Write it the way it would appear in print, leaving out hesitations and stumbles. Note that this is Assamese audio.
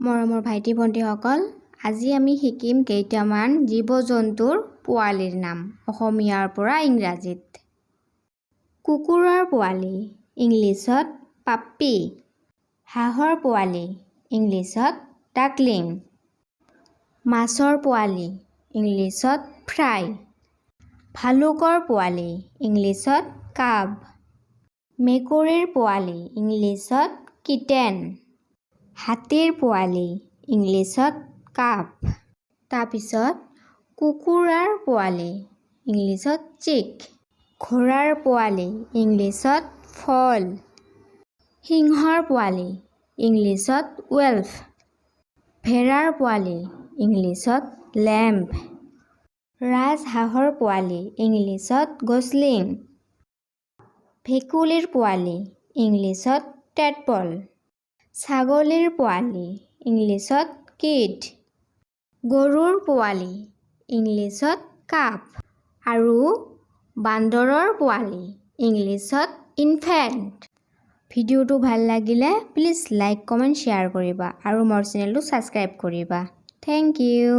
মৰমৰ ভাইটি ভণ্টিসকল, আজি আমি শিকিম কেইটামান জীৱ জন্তুৰ পোৱালিৰ নাম অসমীয়াৰ পৰা ইংৰাজীত। কুকুৰৰ পোৱালি ইংলিছত পাপ্পি। হাঁহৰ পোৱালি ইংলিছত ডাকলিং। মাছৰ পোৱালি ইংলিছত ফ্ৰাই। ভালুকৰ পোৱালি ইংলিছত কাব। মেকুৰীৰ পোৱালি ইংলিছত কিটেন। হাতীৰ পোৱালি ইংলিছত কাব। তাৰপিছত কুকুৰাৰ পোৱালি ইংলিছত চিক। ঘোঁৰাৰ পোৱালি ইংলিছত ফল। সিংহৰ পোৱালি ইংলিছত ৱল্ফ। ভেড়াৰ পোৱালি ইংলিছত লেম্ব। ৰাজহাঁহৰ পোৱালি ইংলিছত গছলিং। ভেকুলীৰ পোৱালি ইংলিছত টেডপল। ছাগলীৰ পোৱালি ইংলিছত কিড। গৰুৰ পোৱালি ইংলিছত কাফ আৰু বান্দৰৰ পোৱালি ইংলিছত ইনফেণ্ট। ভিডিঅ'টো ভাল লাগিলে প্লিজ লাইক, কমেণ্ট, শ্বেয়াৰ কৰিবা আৰু মোৰ চেনেলটো ছাবস্ক্ৰাইব কৰিবা। Thank you.